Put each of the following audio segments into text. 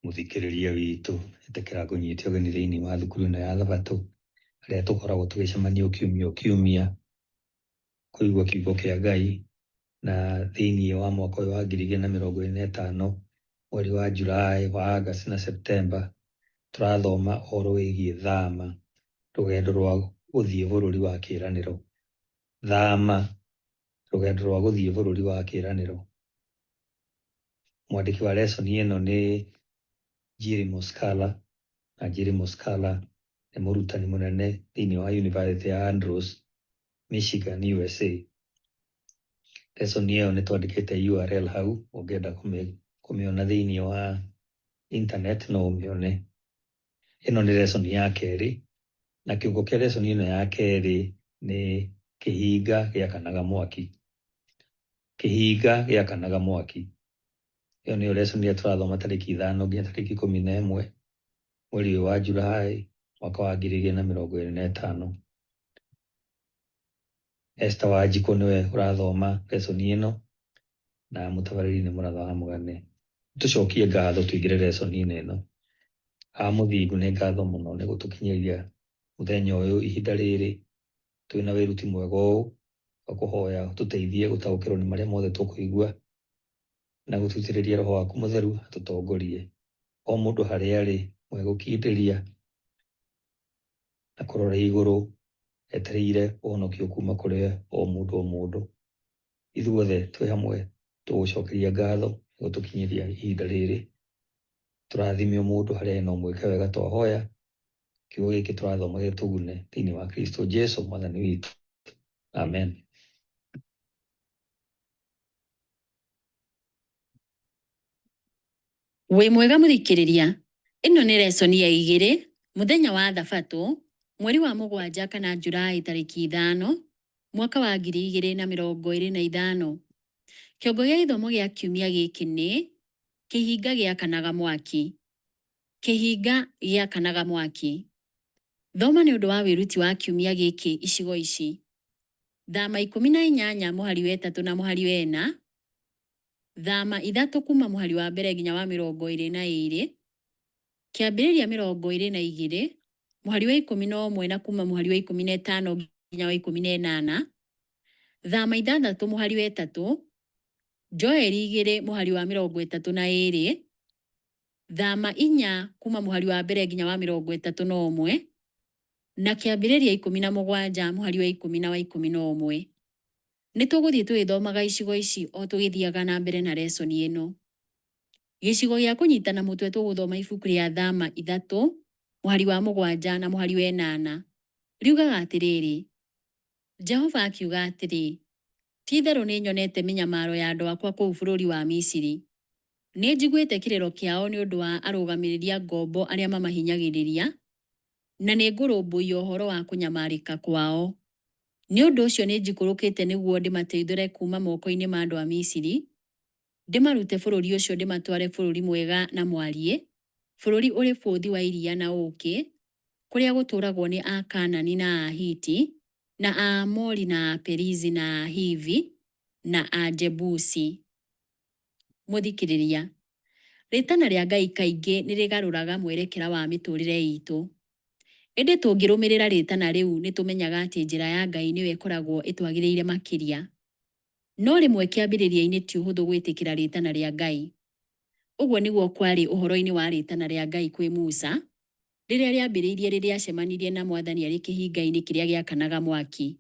Mũthikĩrĩria witũ, ĩtĩkĩra ngũnyite ũgeni thĩinĩ wa thukuru ĩno ya Thabatũ, harĩa tũkoragwo tũgĩcemania o kiumia o kiumia kũigua kiugo kĩa Ngai, na thĩinĩ wa mwaka ũyũ wa 2025, mweri wa July, wa August na September, tũrathoma ũhoro wĩgiĩ thama, rũgendo rwa gũthiĩ bũrũri wa kĩĩranĩro. Thama, rũgendo rwa gũthiĩ bũrũri wa kĩĩranĩro. Mwandĩki wa lesson ĩno nĩ Jiri Moskala, na Jiri Moskala nĩ mũrutani mũnene thĩinĩ wa University ya Andrews, Michigan, USA. Lesson ĩyo nĩ twandĩkĩte URL hau, ũngĩenda kũmĩona thĩinĩ wa internet no ũmĩone. Ĩno nĩ lesson ya kerĩ, na kĩongo kĩa lesson ĩno ya kerĩ nĩ kĩhinga gĩakanaga mwaki. Kĩhinga gĩakanaga mwaki. Ĩyo nĩyo lesson ĩrĩa tũrathoma tarĩki 5 nginya tarĩki 11 mweri ũyũ wa July mwaka wa 2025. Esther Wanjikũ nĩwe ũrathoma lesson ĩno na mũtabarĩri nĩ Mũratha wa Mũgane. Tũcokie ngatho tũingĩre lesson-inĩ ĩno. A Mũthingu nĩ ngatho mũno nĩ gũtũkinyĩria mũthenya ũyũ ihinda rĩrĩ twĩna wĩruti mwega ũũ twakũhoya ũtũteithie gũtaũkĩrwo nĩ marĩa mothe tũkũigua na gũtũitĩrĩria roho waku mũtheru atũtongorie. O mũndũ harĩa arĩ mwegũkindĩria na kũrora igũrũ etereire ũhonokio kuma kũrĩ o mũndũ o mũndũ. Ithuothe twĩ hamwe tũgũcokeria ngatho nĩ gũtũkinyĩria ihinda rĩrĩ. Tũrathime o mũndũ harĩa na ũmwĩke wega twahoya. Kiugo gĩkĩ tũrathoma gĩtũgune thĩinĩ wa Kristo Jesu mwathani witũ. Amen. Wĩ mwega mũthikĩrĩria, ĩno nĩ lesson ya igĩrĩ, mũthenya wa thabatũ, mweri wa mũgwanja kana July tarĩki 5, mwaka wa 2025. Kĩongo gĩa gĩthomo gĩa kiumia gĩkĩ nĩ kĩhinga gĩakanaga mwaki. Kĩhinga gĩakanaga mwaki. Thoma nĩ ũndũ wa wĩruti wa kiumia gĩkĩ icigo ici: Thama 18 mũhari wa 3 na mũhari wa 4, Thama 3 kuma mũhari wa mbere nginya wa 22, Kĩambĩrĩria 22 mũhari wa 11 na kuma mũhari wa 15 nginya wa 18, Thama 6 mũhari wa 3, Joeli 2 mũhari wa 32, Thama 4 kuma mũhari wa mbere nginya wa 31, na Kĩambĩrĩria 17 mũhari wa 10 na wa 11. Nĩ tũgũthiĩ tũgĩthomaga icigo ici o tũgĩthiaga na mbere na lesson ĩno. Gĩcigo gĩa kũnyitana mũtwe tũgũthoma ibuku rĩa Thama 3 mũhari wa 7 na mũhari wa 8. Riugaga atĩrĩrĩ, Jehova akiuga atĩrĩ, Ti-itherũ nĩnyonete mĩnyamaro ya andũ akwa kũu bũrũri wa Misiri. Nĩnjiguĩte kĩrĩro kĩao nĩ ũndũ wa arũgamĩrĩri a ngombo arĩa mamahinyagĩrĩria, na nĩngũrũmbũiya ũhoro wa kũnyamarĩka kwao. Nĩ ũndũ ũcio nĩnjikũrũkĩte nĩguo ndĩmateithũre kuuma moko-inĩ ma andũ a Misiri, ndĩmarute bũrũri ũcio ndĩmatware bũrũri mwega na mwariĩ, bũrũri ũrĩ bũthi wa iria na ũũkĩ, kũrĩa gũtũũragwo nĩ Akaanani na Ahiti, na Aamori na Aperizi na Ahivi na Ajebusi. Mũthikĩrĩria, rĩĩtana rĩa Ngai kaingĩ nĩ rĩgarũraga mwerekera wa mĩtũũrĩre itũ. Ĩndĩ tũngĩrũmĩrĩra rĩĩtana rĩu nĩ tũmenyaga atĩ njĩra ya Ngai nĩyo ĩkoragwo ĩtwagĩrĩire makĩria. No rĩmwe kĩambĩrĩria-inĩ ti ũhũthũ gwĩtĩkĩra rĩĩtana rĩa Ngai. Ũguo nĩguo kwarĩ ũhoro-inĩ wa rĩĩtana rĩa Ngai kwĩ Musa, rĩrĩa rĩambĩrĩirie rĩrĩa acemanirie na Mwathani arĩ kĩhinga-inĩ kĩrĩa gĩakanaga mwaki.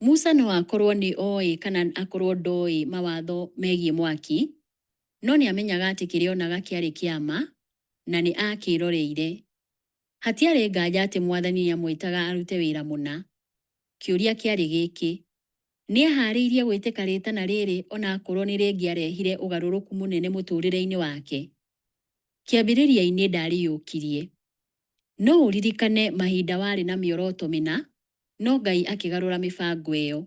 Musa no akorũo nĩ oĩ kana akorũo ndoĩ mawatho megiĩ mwaki, no nĩ amenyaga atĩ kĩrĩa onaga kĩarĩ kĩa ma, na nĩ aakĩroreire. Hatiarĩ nganja atĩ Mwathani nĩ amwĩtaga arute wĩra mũna. Kĩũria kĩarĩ gĩkĩ, Nĩ ehaarĩirie gwĩtĩka rĩĩtana rĩrĩ o na akorũo nĩ rĩngĩarehire ũgarũrũku mũnene mũtũũrĩre-inĩ wake? Kĩambĩrĩria-inĩ ndaarĩiyũkirie. No ũririkane mahinda warĩ na mĩoroto mĩna, no Ngai akĩgarũra mĩbango ĩyo.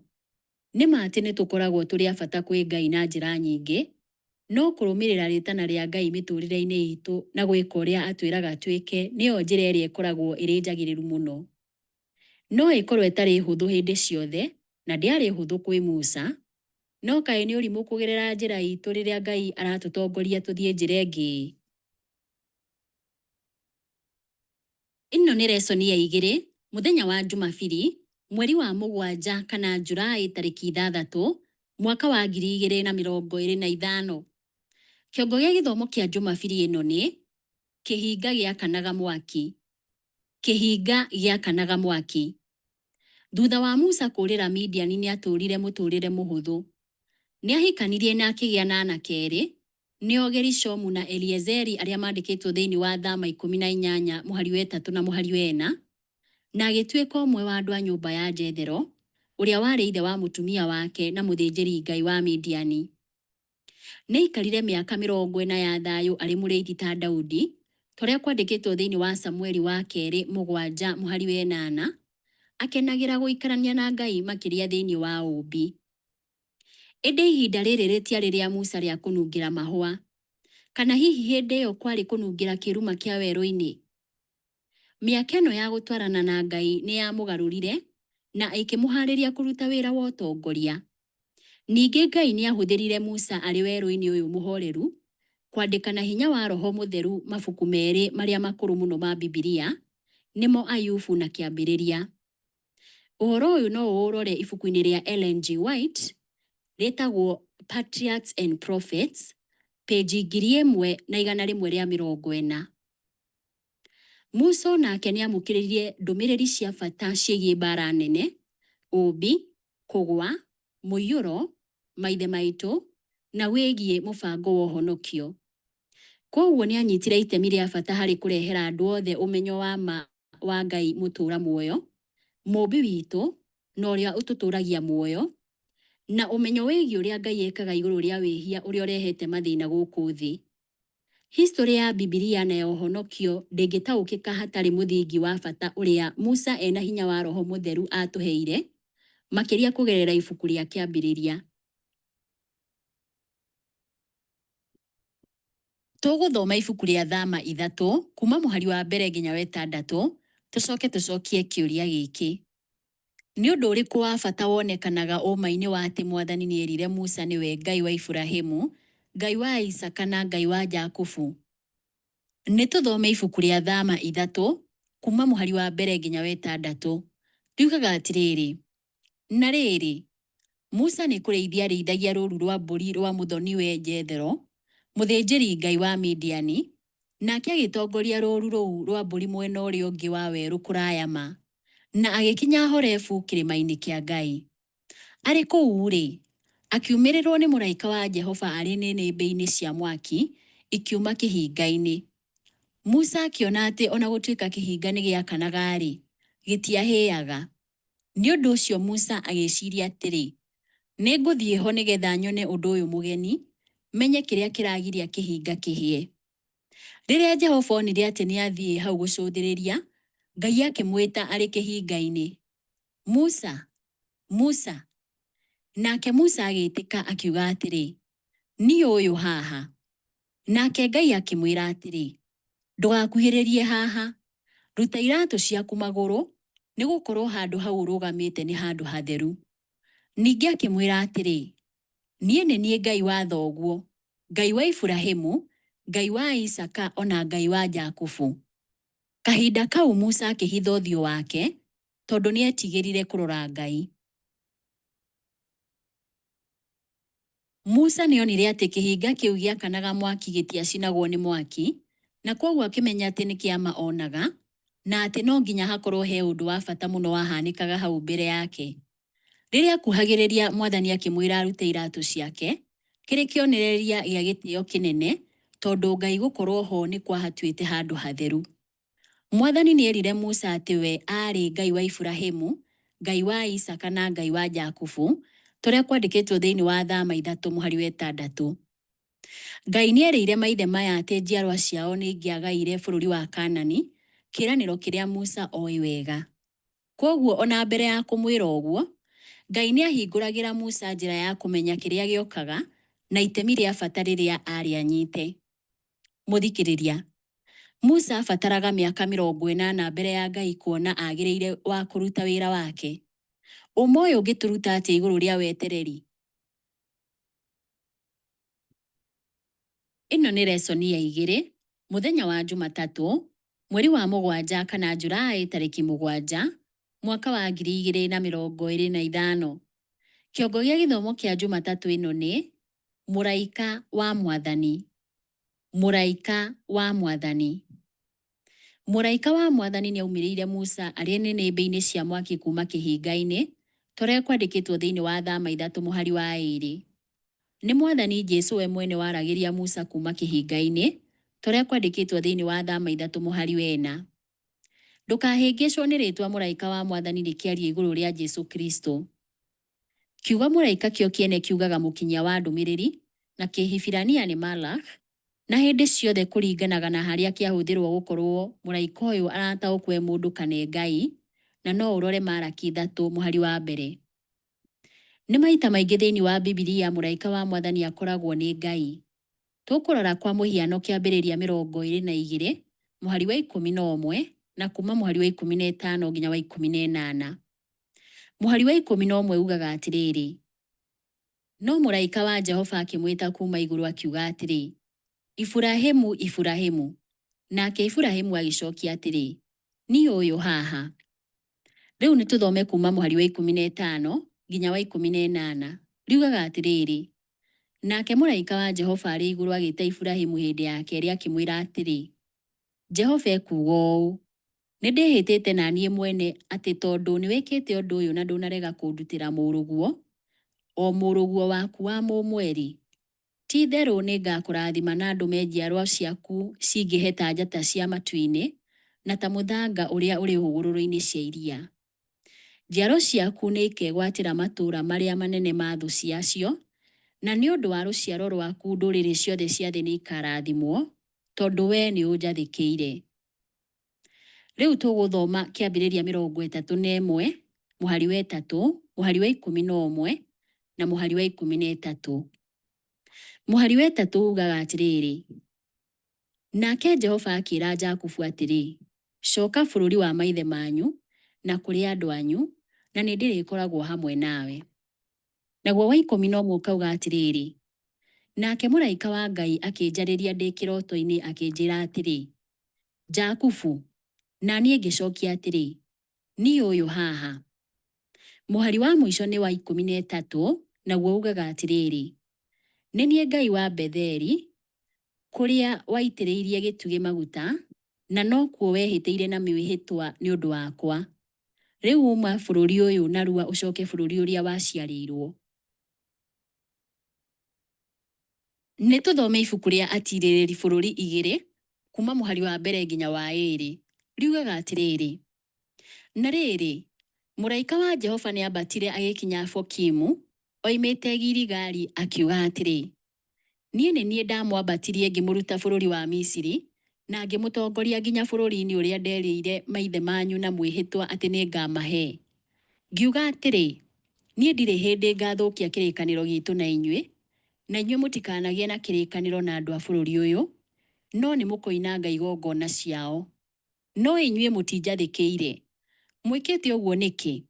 Nĩ ma atĩ nĩ tũkoragwo tũrĩ a bata kwĩ Ngai na njĩra nyingĩ, no kũrũmĩrĩra rĩĩtana rĩa Ngai mĩtũũrĩre-inĩ itũ na gwĩka ũrĩa atwĩraga twĩke nĩyo njĩra ĩrĩa ĩkoragwo ĩrĩ njagĩrĩru mũno. No ĩkorũo ĩtarĩ hũthũ hĩndĩ ciothe, na ndĩarĩ hũthũ kwĩ Musa. No kaĩ nĩ ũrimũ kũgerera njĩra itũ rĩrĩa Ngai aratũtongoria tũthiĩ njĩra ĩngĩ-ĩ! Ĩno nĩ resoni ya igĩrĩ, mũthenya wa Njumabiri, mweri wa mũgwanja kana Julaĩ tarĩki 6, mwaka wa 2025. Kĩongo gĩa gĩthomo kĩa Njumabiri ĩno nĩ Kĩhinga gĩakanaga mwaki. Kĩhinga gĩakanaga mwaki. Thutha wa Musa kũũrĩra Midiani nĩ atũũrire mũtũũrĩre mũhũthũ. Nĩ ahikanirie na akĩgĩa na anake erĩ, nĩo Gerishomu na Eliezeri arĩa mandĩkĩtwo thĩinĩ wa Thama 18 mũhari wa 3 na mũhari wa 4, na agĩtuĩka ũmwe wa andũ a nyũmba ya Jethero, ũrĩa warĩ ithe wa mũtumia wake na mũthĩnjĩri-ngai wa Midiani. Nĩ aikarire mĩaka 40 ya thayũ arĩ mũrĩithi ta Daudi, ta ũrĩa kwandĩkĩtwo thĩinĩ wa Samueli wa Kerĩ 7 mũhari wa 8, akenagĩra gũikarania na Ngai makĩria thĩinĩ wa ũũmbi. Ĩndĩ ihinda rĩrĩ rĩtiarĩ rĩa Musa rĩa kũnungĩra mahũa. Kana hihi hĩndĩ ĩyo kwarĩ kũnungĩra kĩruma kĩa werũ-inĩ? Mĩaka ĩno ya gũtwarana na Ngai nĩ yamũgarũrire na ĩkĩmũhaarĩria kũruta wĩra wa ũtongoria. Ningĩ Ngai nĩ aahũthĩrire Musa arĩ werũ-inĩ ũyũ mũhooreru kwandĩka na hinya wa roho mũtheru mabuku merĩ marĩa makũrũ mũno ma Bibilia, nĩmo Ayubu na Kĩambĩrĩria. Ũhoro ũyũ no ũũrore ibuku-inĩ rĩa Ellen G. White rĩtagwo Patriarchs and Prophets, pĩnji 1140. Musa o nake nĩ aamũkĩrire ndũmĩrĩri cia bata ciĩgiĩ mbaara nene, ũũmbi, kũgwa, mũiyũro, maithe maitũ, na wĩgiĩ mũbango wa ũhonokio. Kwoguo nĩ aanyitire itemi rĩa bata harĩ kũrehera andũ othe ũmenyo wa ma wa Ngai mũtũũra muoyo, Mũũmbi witũ, na ũrĩa ũtũtũũragia muoyo, na ũmenyo wĩgiĩ ũrĩa Ngai ekaga igũrũ rĩa wĩhia ũrĩa ũrehete mathĩna gũkũ thĩ. Historĩ ya Bibilia na ya ũhonokio ndĩngĩtaũkĩka hatarĩ mũthingi wa bata ũrĩa Musa e na hinya wa Roho Mũtheru aatũheire, makĩria kũgerera ibuku rĩa Kĩambĩrĩria. Tũgũthoma ibuku rĩa Thama 3 kuuma mũhari wa mbere nginya wa ĩtandatũ, tũcoke tũcokie kĩũria gĩkĩ. Nĩ ũndũ ũrĩkũ wa bata wonekanaga ũũma-inĩ wa atĩ Mwathani nĩerire Musa nĩwe Ngai wa Iburahimu, Ngai wa Isaaka na Ngai wa Jakubu? Nĩ tũthome ibuku rĩa Thama 3 kuuma mũhari wa mbere nginya wa ĩtandatũ. Riugaga atĩrĩrĩ, Na rĩrĩ, Musa nĩ kũrĩithia aarĩithagia rũũru rwa mbũri rwa mũthoniwe Jethero, mũthĩnjĩri-ngai wa Midiani, nake agĩtongoria rũũru rũu rwa mbũri mwena ũrĩa ũngĩ wa werũ kũraya ma, na agĩkinya Horebu kĩrĩma-inĩ kĩa Ngai. Arĩ kũu-rĩ, akiumĩrĩrũo nĩ mũraika wa Jehova arĩ nĩnĩmbĩ-inĩ cia mwaki ikiuma kĩhinga-inĩ. Musa akĩona atĩ o na gũtuĩka kĩhinga nĩ gĩakanaga-rĩ, gĩtiahĩaga. Nĩ ũndũ ũcio Musa agĩĩciria atĩrĩ, Nĩ ngũthiĩ ho nĩgetha nyone ũndũ ũyũ mũgeni, menye kĩrĩa kĩragiria kĩhinga kĩhĩe. Rĩrĩa Jehova onire atĩ nĩ athiĩ hau gũcũthĩrĩria, Ngai akĩmwĩta arĩ kĩhinga-inĩ, Musa! Musa! Nake Musa agĩĩtĩka akiuga atĩrĩ, Niĩ ũyũ haha. Nake Ngai akĩmwĩra atĩrĩ, Ndũgakuhĩrĩrie haha. Ruta iratũ ciaku magũrũ, nĩ gũkorũo handũ hau ũrũgamĩte nĩ handũ hatheru. Ningĩ akĩmwĩra atĩrĩ, Niĩ nĩ niĩ Ngai wa thoguo, Ngai wa Iburahimu, Ngai wa Isaaka o na Ngai wa Jakubu. Kahinda kau Musa akĩhitha ũthiũ wake, tondũ nĩ eetigĩrire kũrora Ngai. Musa nĩ onire atĩ kĩhinga kĩu gĩakanaga mwaki gĩtiacinagwo nĩ mwaki, na kwoguo akĩmenya atĩ nĩ kĩama onaga, na atĩ no nginya hakorũo he ũndũ wa bata mũno wahanĩkaga hau mbere yake. Rĩrĩa akuhagĩrĩria, Mwathani akĩmwĩra arute iratũ ciake, kĩrĩ kĩonereria gĩa gĩtĩo kĩnene, tondũ Ngai gũkorũo ho nĩ kwahatuĩte handũ hatheru. Mwathani nĩerire Musa atĩ we aarĩ Ngai wa Iburahimu, Ngai wa Isaaka na Ngai wa Jakubu, ta ũrĩa kwandĩkĩtwo thĩinĩ wa Thama 3 mũhari wa 6. Ngai nĩerĩire maithe maya atĩ njiarwa ciao nĩingĩagaire bũrũri wa Kaanani, kĩĩranĩro kĩrĩa Musa oĩ wega. Kwoguo o na mbere ya kũmwĩra ũguo, Ngai nĩahingũragĩra Musa njĩra ya kũmenya kĩrĩa gĩokaga na itemi rĩa bata rĩrĩa aarĩ anyite. Mũthikĩrĩria. Musa aabataraga mĩaka 80 mbere ya Ngai kuona agĩrĩire wa kũruta wĩra wake. Ũũma ũyũ ũngĩtũruta atĩa igũrũ rĩa wetereri? Ĩno nĩ resoni ya igĩrĩ, mũthenya wa Njumatatũ, Mweri wa mũgwanja kana Julaĩ tarĩki 7, mwaka wa 2025. Kĩongo gĩa gĩthomo kĩa Jumatatũ ĩno nĩ Mũraika wa Mwathani. Mũraika wa Mwathani. Mũraika wa Mwathani nĩaumĩrĩire Musa arĩ nĩnĩmbĩ-inĩ cia mwaki kuuma kĩhinga-inĩ, ta ũrĩa kwandĩkĩtwo thĩinĩ wa Thama 3 mũhari wa 2. Nĩ Mwathani Jesu we mwene waragĩria Musa kuuma kĩhinga-inĩ, ta ũrĩa kwandĩkĩtwo thĩinĩ wa Thama 3 mũhari wa 4. Ndũkahĩngĩcwo nĩ rĩĩtwa mũraika wa Mwathani rĩkĩaria igũrũ rĩa Jesu Kristo. Kiugo mũraika kĩo kĩene kiugaga mũkinyia wa ndũmĩrĩri, na Kĩhibirania nĩ malakh, na hĩndĩ ciothe kũringanaga na harĩa kĩahũthĩrwo gũkorwo mũraika ũyũ arataũkwo e mũndũ kana e Ngai, na no ũrore Malaki 3 mũhari wa 1. Nĩ maita maingĩ thĩinĩ wa Bibilia mũraika wa Mwathani akoragwo nĩ Ngai. Tũkũrora kwa mũhiano Kĩambĩrĩria 22 mũhari wa 11 na kuma mũhari wa 15 nginya wa 18. Mũhari wa 11 ugaga atĩrĩrĩ, No mũraika wa Jehova akĩmwĩta kuuma igũrũ akiuga atĩrĩ, Iburahimu, Iburahimu! Nake Iburahimu agĩcokia atĩrĩ, Niĩ ũyũ haha. Rĩu nĩ tũthome kuuma mũhari wa 15 nginya wa 18. Riugaga atĩrĩrĩ, Nake mũraika wa Jehova arĩ igũrũ agĩta Iburahimu hĩndĩ ya kerĩ akĩmwĩra atĩrĩ, Jehova ekuuga ũũ, Nĩ ndĩhĩtĩte na niĩ mwene atĩ tondũ nĩwĩkĩte ũndũ ũyũ na ndũnarega kũndutĩra mũrũguo, o mũrũguo waku wa mũmwe-rĩ, ti-itherũ nĩngakũrathima na ndũme njiarwa ciaku cingĩhe ta njata cia matu-inĩ, na ta mũthanga ũrĩa ũrĩ hũgũrũrũ-inĩ cia iria. Njiaro ciaku nĩikegwatĩra matũũra marĩa manene ma thũ ciacio, na nĩ ũndũ wa rũciaro rwaku ndũrĩrĩ ciothe cia thĩ nĩikarathimwo, tondũ wee nĩũnjathĩkĩire. Rĩu tũgũthoma Kĩambĩrĩria 31, mũhari wa 3, mũhari wa 11, na mũhari wa 13. Mũhari wa 3 ugaga atĩrĩrĩ, Nake Jehova akĩra Jakubu atĩrĩ, Coka bũrũri wa maithe manyu na kũrĩ andũ anyu, na nĩndĩrĩkoragwo hamwe nawe. Naguo wa 11 ũkauga atĩrĩrĩ, Nake mũraika wa Ngai akĩnjarĩria ndĩ kĩroto-inĩ akĩnjĩra atĩrĩ, Jakubu! Na niĩ ngĩcokia atĩrĩ, Niĩ ũyũ haha. Mũhari wa mũico nĩ wa 13, naguo ugaga atĩrĩrĩ, Nĩ niĩ Ngai wa Betheli, kũrĩa waitĩrĩirie gĩtugĩ maguta, na nokuo wehĩtĩire na mwĩhĩtwa nĩ ũndũ wakwa. Rĩu uma bũrũri ũyũ narua ũcoke bũrũri ũrĩa waciarĩirũo. Nĩ tũthome ibuku rĩa Atiirĩrĩri Bũrũri 2, kuuma mũhari wa 1 nginya wa 2. Riugaga atĩrĩrĩ, Na rĩrĩ, mũraika wa Jehova nĩambatire agĩkinya Bokimu, oimĩte Giligali, akiuga atĩrĩ, Niĩ nĩ niĩ ndamwambatirie ngĩmũruta bũrũri wa Misiri, na ngĩmũtongoria nginya bũrũri-inĩ ũrĩa nderĩire maithe manyu na mwĩhĩtwa atĩ nĩngamahe. Ngiuga atĩrĩ, Niĩ ndirĩ hĩndĩ ngathũkia kĩrĩkanĩro giitũ na inyuĩ, na inyuĩ mũtikanagĩe na kĩrĩkanĩro na andũ a bũrũri ũyũ, no nĩmũkoinanga igongona ciao. No inyuĩ mũtinjathĩkĩire. Mwĩkĩte ũguo nĩkĩ?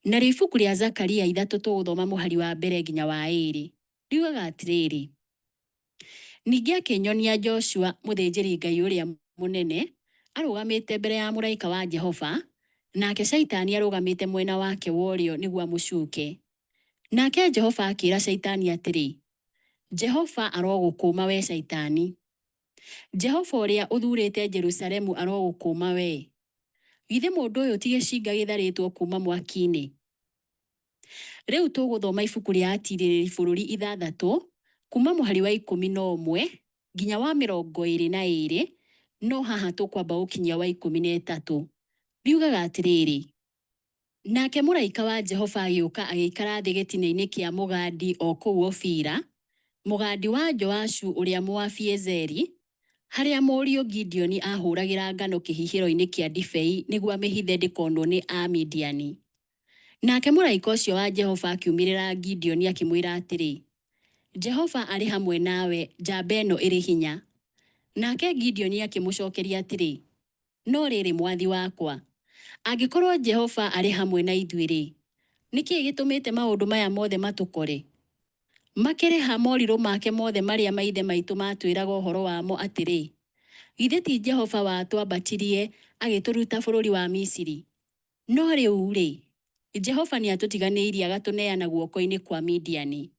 Narĩo ibuku rĩa Zakaria 3 tũgũthoma mũhari wa 1 nginya wa 2. Riugaga atĩrĩrĩ, Ningĩ akĩnyonia Joshua mũthĩnjĩri-Ngai ũrĩa mũnene arũgamĩte mbere ya mũraika wa Jehova, nake Shaitani arũgamĩte mwena wake wa ũrĩo nĩguo amũcuuke. Nake Jehova akĩĩra Shaitani atĩrĩ, Jehova arogũkũũma wee Shaitani! Jehova ũrĩa ũthuurĩte Jerusalemu arogũkũũma wee! Githĩ mũndũ ũyũ ti gĩcinga gĩtharĩtwo kuuma mwaki-inĩ? Rĩu tũgũthoma ibuku rĩa Atiirĩrĩri Bũrũri 6, kuuma mũhari wa 11 nginya wa 22, no haha tũkwamba gũkinyia wa 13. Riugaga atĩrĩrĩ, Nake mũraika wa Jehova agĩũka agĩikara thĩ gĩtina-inĩ kĩa mũgandi o kũu Ofira, mũgandi wa Joashu ũrĩa Mũabiezeri, harĩa mũriũ Gideoni aahũragĩra ngano kĩhihĩro-inĩ kĩa ndibei nĩguo amĩhithe ndĩkonwo nĩ Amidiani. Nake mũraika ũcio wa Jehova akiumĩrĩra Gideoni akĩmwĩra atĩrĩ, Jehova arĩ hamwe nawe, njamba ĩno ĩrĩ hinya. Nake Gideoni akĩmũcokeria atĩrĩ, No rĩrĩ, mwathi wakwa, angĩkorũo Jehova arĩ hamwe na ithuĩ-rĩ, nĩ kĩĩ gĩtũmĩte maũndũ maya mothe matũkore? Makĩrĩ ha morirũ make mothe marĩa maithe maitũ maatwĩraga ũhoro wamo atĩrĩ, Githĩ ti Jehova watwambatirie agĩtũruta bũrũri wa Misiri? No rĩu-rĩ, Jehova nĩatũtiganĩirie agatũneana guoko-inĩ kwa Midiani.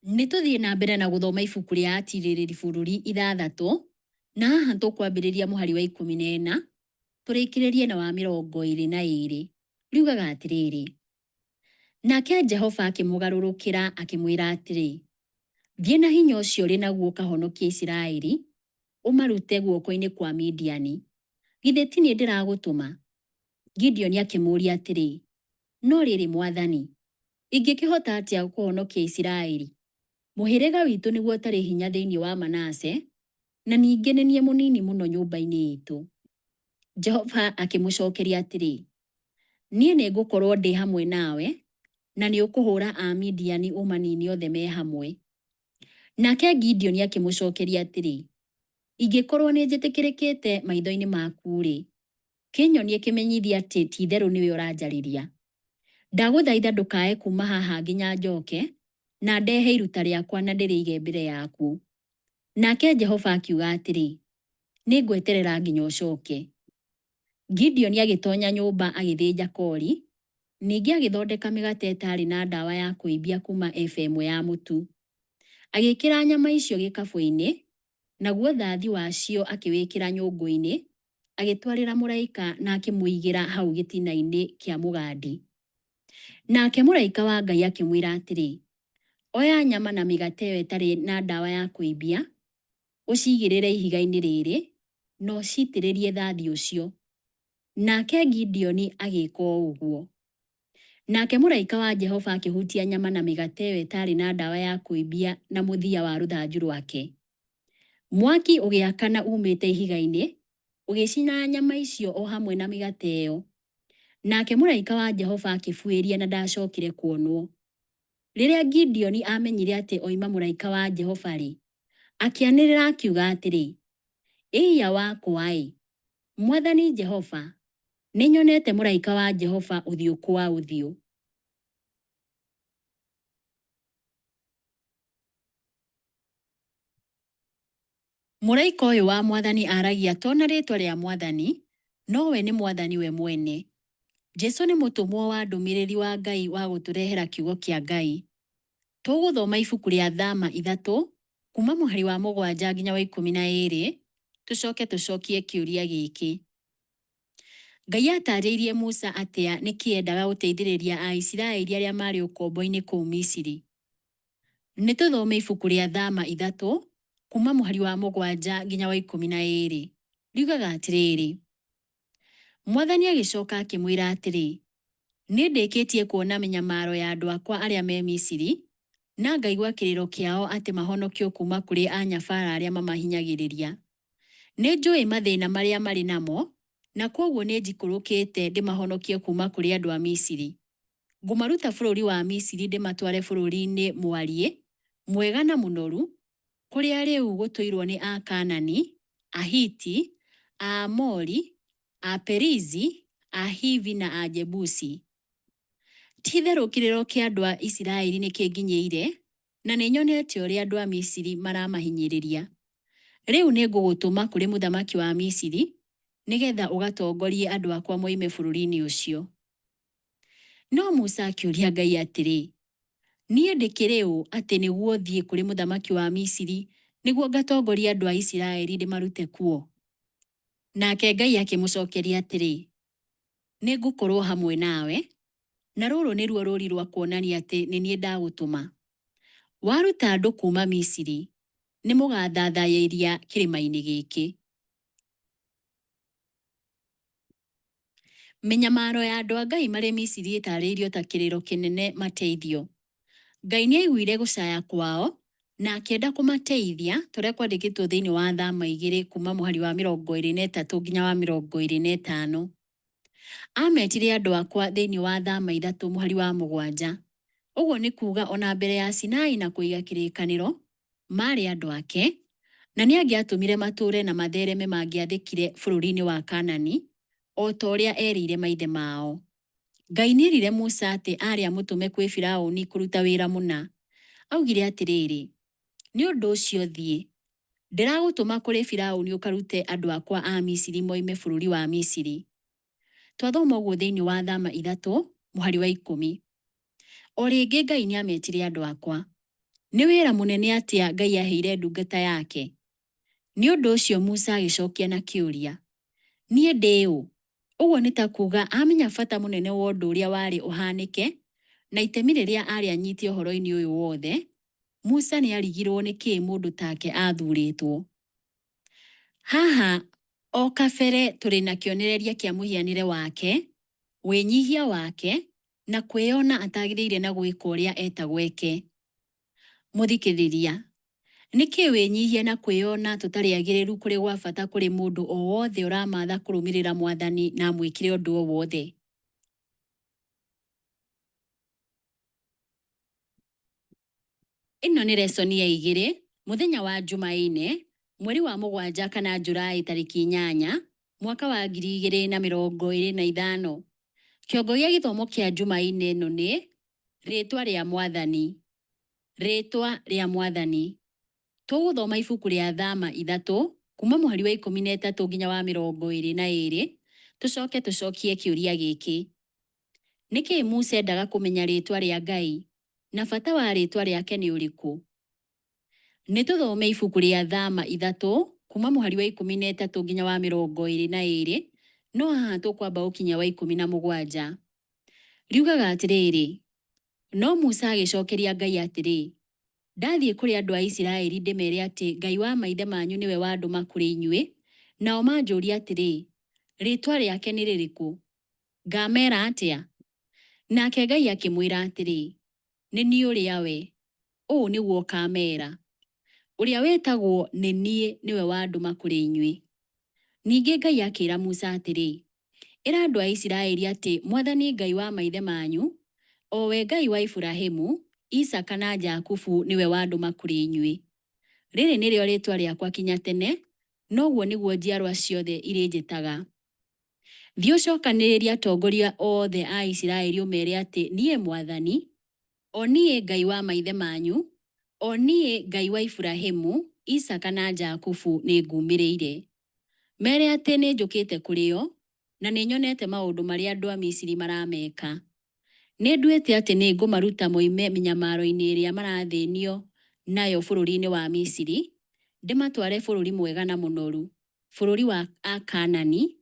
Nĩ tũthiĩ na mbere na gũthoma ibuku rĩa Atiirĩrĩri Bũrũri ithathatũ, na haha tũkwambĩrĩria mũhari wa 14 tũrĩkĩrĩrie na wa 22. Riugaga atĩrĩrĩ, Nake Jehova akĩmũgarũrũkĩra akĩmwĩra atĩrĩ, Thiĩ na hinya ũcio ũrĩ naguo ũkahonokie Isiraeli, ũmarute guoko-inĩ kwa Midiani. Githĩ ti niĩ ndĩragũtũma? Gideoni akĩmũũria atĩrĩ, No rĩrĩ, Mwathani, ingĩkĩhota atĩa kũhonokia Isiraeli? Mũhĩrĩga witũ nĩguo ũtarĩ hinya thĩinĩ wa Manase, na ningĩ nĩ niĩ mũnini mũno nyũmba-inĩ iitũ. Jehova akĩmũcokeria atĩrĩ, Niĩ nĩngũkorũo ndĩ hamwe nawe, na nĩũkũhũra Amidiani ũmanine othe me hamwe. Nake Gideoni akĩmũcokeria atĩrĩ, Ingĩkorũo nĩnjĩtĩkĩrĩkĩte maitho-inĩ maku-rĩ, kĩnyonie kĩmenyithia atĩ ti-itherũ nĩwe ũranjarĩria. Ndagũthaitha ndũkae kuuma haha nginya njoke, na ndehe iruta rĩakwa na ndĩrĩige mbere yaku. Nake Jehova akiuga atĩrĩ, Nĩngweterera nginya ũcoke. Gideoni agĩtonya nyũmba agĩthĩnja kori, ningĩ agĩthondeka mĩgate ĩtaarĩ na ndawa ya kũimbia kuuma eba ĩmwe ya mũtu. Agĩĩkĩra nyama icio gĩkabũ-inĩ, naguo thathi wacio akĩwĩkĩra nyũngũ-inĩ, agĩtwarĩra mũraika na akĩmũigĩra hau gĩtina-inĩ kĩa mũgandi. Nake mũraika wa Ngai akĩmwĩra atĩrĩ, Oya nyama na mĩgate ĩyo ĩtarĩ na ndawa ya kũimbia, ũciigĩrĩre ihiga-inĩ rĩrĩ, na ũciitĩrĩrie thathi ũcio. Nake Gideoni agĩĩka o ũguo. Nake mũraika wa Jehova akĩhutia nyama na mĩgate ĩyo ĩtaarĩ na ndawa ya kũimbia na mũthia wa rũthanju rwake. Mwaki ũgĩakana uumĩte ihiga-inĩ, ũgĩcina nyama icio o hamwe na mĩgate ĩyo. Nake mũraika wa Jehova akĩbuĩria na ndaacokire kuonwo. Rĩrĩa Gideoni aamenyire atĩ oima mũraika wa Jehova-rĩ, akĩanĩrĩra akiuga atĩrĩ, Ĩiya wakwa-ĩ! Mwathani Jehova, nĩnyonete mũraika wa Jehova ũthiũ kwa ũthiũ! Mũraika ũyũ wa Mwathani aaragia to na rĩĩtwa rĩa Mwathani, no we nĩ Mwathani we mwene. Jesu nĩ mũtũmwo wa ndũmĩrĩri wa Ngai wa gũtũrehera kiugo kĩa Ngai. Tũgũthoma ibuku rĩa Thama ithatũ kuma mũhari wa 7 nginya wa 12, tũcoke tũcokie kĩũria gĩkĩ. Ngai aatarĩirie Musa atĩa nĩkĩ endaga gũteithĩrĩria Aisiraeli arĩa maarĩ ũkombo-inĩ kũu Misiri? Nĩ tũthome ibuku rĩa Thama ithatũ kuma mũhari wa 7 nginya wa 12. Riugaga atĩrĩrĩ, Mwathani agĩcoka akĩmwĩra atĩrĩ, Nĩndĩkĩtie kuona mĩnyamaro ya andũ akwa arĩa me Misiri, na ngaigua kĩrĩro kĩao atĩ mahonokio kuuma kũrĩ anyabara arĩa mamahinyagĩrĩria. Nĩnjũĩ mathĩna marĩa marĩ namo, na kwoguo nĩnjikũrũkĩte ndĩmahonokie kuuma kũrĩ andũ a Misiri. Ngũmaruta bũrũri wa Misiri ndĩmatware bũrũri-inĩ mwariĩ, mwega na mũnoru, kũrĩa rĩu gũtũirwo nĩ Akaanani, Ahiti, Aamori, Aperizi, Ahivi na Ajebusi. Ti-itherũ kĩrĩro kĩa andũ a Isiraeli nĩkĩnginyĩire, na nĩnyonete ũrĩa andũ a Misiri maramahinyĩrĩria. Rĩu nĩngũgũtũma kũrĩ mũthamaki wa Misiri, nĩgeetha ũgatongorie andũ akwa moime bũrũri-inĩ ũcio. No Musa akĩũria Ngai atĩrĩ, Niĩ ndĩkĩrĩ ũ atĩ nĩguo thiĩ kũrĩ mũthamaki wa Misiri nĩguo ngatongorie andũ a Isiraeli ndĩmarute kuo? Nake Ngai akĩmũcookeria atĩrĩ, Nĩngũkorwo hamwe nawe, na rũrũ nĩruo rũũri rwa kuonania atĩ nĩ niĩ ndagũtũma. Waruta andũ kuuma Misiri, nĩmũgathathayĩria kĩrĩma-inĩ gĩkĩ. Mĩnyamaro ya andũ a Ngai marĩ Misiri ĩtaarĩirio ta kĩrĩro kĩnene mateithio. Ngai nĩ aaiguire gũcaya kwao na akĩenda kũmateithia, ta ũrĩa kwandĩkĩtwo thĩinĩ wa Thama igĩrĩ kuuma mũhari wa 23 nginya wa 25. Aametire andũ akwa thĩinĩ wa Thama ithatũ mũhari wa 7. Ũguo nĩ kuuga o na mbere ya Sinai na kũiga kĩrĩkanĩro, maarĩ andũ ake, na nĩ angĩatũmire matũũre na mathereme mangĩathĩkire bũrũri-inĩ wa Kaanani, o ta ũrĩa eerĩire maithe mao. Ngai nĩerire Musa atĩ aarĩ amũtũme kwĩ Firaũni kũruta wĩra mũna. Augire atĩrĩrĩ, Nĩ ũndũ ũcio thiĩ, Ndĩragũtũma kũrĩ Firaũni ũkarute andũ akwa a Misiri moime bũrũri wa Misiri. Twathoma ũguo thĩinĩ wa Thama 3 mũhari wa 10. O rĩngĩ Ngai nĩametire andũ akwa. Nĩ wĩra mũnene atĩa Ngai aheire ndungata yake? Nĩ ũndũ ũcio Musa agĩcokia na kĩũria, Niĩ ndĩ ũ? Ũguo nĩ ta kuuga amenya bata mũnene wa ũndũ ũrĩa warĩ ũhanĩke na itemi rĩrĩa aarĩ anyite ũhoro-inĩ ũyũ wothe, Musa nĩ arigirwo nĩ kĩĩ mũndũ take athurĩtwo. Haha o kabere tũrĩ na kĩonereria kĩa mũhianĩre wake, wĩnyihia wake, na kwĩyona atagĩrĩire na gwĩka ũrĩa etagwo eke. Mũthikĩrĩria, nĩkĩ wĩnyihia na kwĩyona tũtarĩ agĩrĩru kũrĩ gwa bata kũrĩ mũndũ o wothe ũramatha kũrũmĩrĩra Mwathani na amwĩkĩre ũndũ o wothe? Ĩno nĩ resoni ya 2, mũthenya wa Jumaine, mweri wa mũgwanja kana Julaĩ tarĩki 8, mwaka wa 2025. Kĩongo gĩa gĩthomo kĩa Jumaine ĩno nĩ Rĩĩtwa rĩa Mwathani. Rĩĩtwa rĩa Mwathani. Tũgũthoma ibuku rĩa Thama 3 kuma mũhari wa 13 nginya wa 22, tũcoke tũcokie kĩũria gĩkĩ. Nĩkĩ Musa endaga kũmenya rĩĩtwa rĩa Ngai, na bata wa rĩĩtwa rĩake nĩ ũrĩkũ? Nĩ tũthome ibuku rĩa Thama 3 kuma mũhari wa 13 nginya wa 22, no haha tũkwamba gũkinya wa 17. Riugaga atĩrĩrĩ, No Musa agĩcokeria Ngai atĩrĩ, Ndathiĩ kũrĩ andũ a Isiraeli ndĩmeere atĩ Ngai wa maithe manyu nĩwe wandũma kũrĩ inyuĩ, nao manjũrie atĩrĩ, 'Rĩĩtwa rĩake nĩ rĩrĩkũ? Ngaameera atĩa? Nake Ngai akĩmwĩra atĩrĩ, Nĩ niĩ ũrĩa we. Ũũ nĩguo ũkaameera, 'Ũrĩa wĩtagwo nĩ niĩ nĩwe wandũma kũrĩ inyuĩ. Ningĩ Ngai akĩra Musa atĩrĩ, Ĩra andũ a Isiraeli atĩ mwathani Ngai wa maithe manyu, o we Ngai wa Iburahimu, Isaaka na Jakubu nĩwe wandũma kũrĩ inyuĩ. Rĩrĩ nĩrĩo rĩĩtwa rĩakwa kinya tene, na ũguo nĩguo njiarwa ciothe irĩnjĩtaga. Thiĩ ũcookanĩrĩrie atongoria oothe a Isiraeli ũmeere atĩ niĩ mwathani, o niĩ Ngai wa maithe maanyu, o niĩ Ngai wa Iburahimu, Isaaka na Jakubu nĩnguumĩrĩire. Meere atĩ nĩnjũkĩĩte kũrĩ o, na nĩnyoneete maũndũ marĩa andũ a Misiri marameeka. Nĩnduĩte atĩ nĩngũmaruta moime mĩnyamaaroinĩ ĩrĩa marathĩĩnio nayo bũrũriinĩ wa Misiri, ndĩmatware bũrũri mwega na mũnoru, bũrũri wa Akanaani,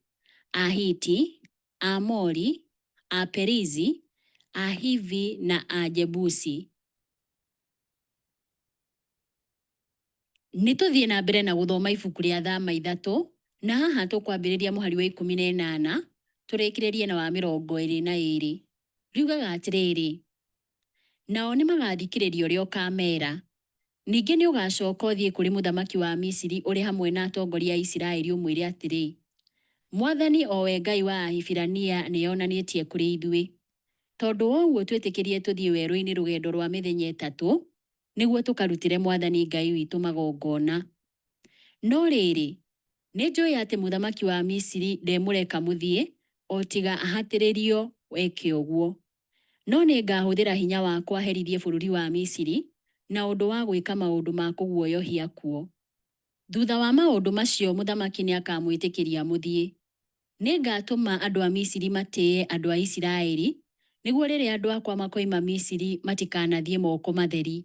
Ahiti, Aamori, Aperizi, Ahivi na Ajebusi. Nĩ tũthiĩ na mbere na gũthoma ibuku rĩa Thama 3, na haha tũkwambĩrĩria mũhari wa 18 tũrĩkĩrĩrie na wa 22. Riugaga atĩrĩrĩ, Nao nĩmagathikĩrĩria ũrĩa ũkameera. Ningĩ nĩũgacooka ũthiĩ kũrĩ mũthamaki wa Misiri ũrĩ hamwe na atongoria a Isiraeli ũmwĩre atĩrĩ, mwathani, o we Ngai wa Ahibirania nĩeyonanĩtie kũrĩ ithuĩ. Tondũ wa ũguo twĩtĩkĩrie tũthiĩ werũ-inĩ rũgendo rwa mĩthenya ĩtatũ, nĩguo tũkarutĩre mwathani Ngai witũ magongona. No rĩrĩ, nĩnjũũĩ atĩ mũthamaki wa Misiri ndemũreka mũthiĩ o tiga ahatĩrĩrio eke ũguo. No nĩngahũthĩra hinya wakwa herithie bũrũri wa Misiri na ũndũ wa gwĩka maũndũ ma kũguoyohia kuo. Thuutha wa maũndũ macio mũthamaki nĩakamwĩtĩkĩria mũthiĩ. Nĩngatũma andũ a Misiri matĩĩe andũ a Isiraeli, nĩguo rĩrĩa andũ akwa makoima Misiri matikanathiĩ moko matheri.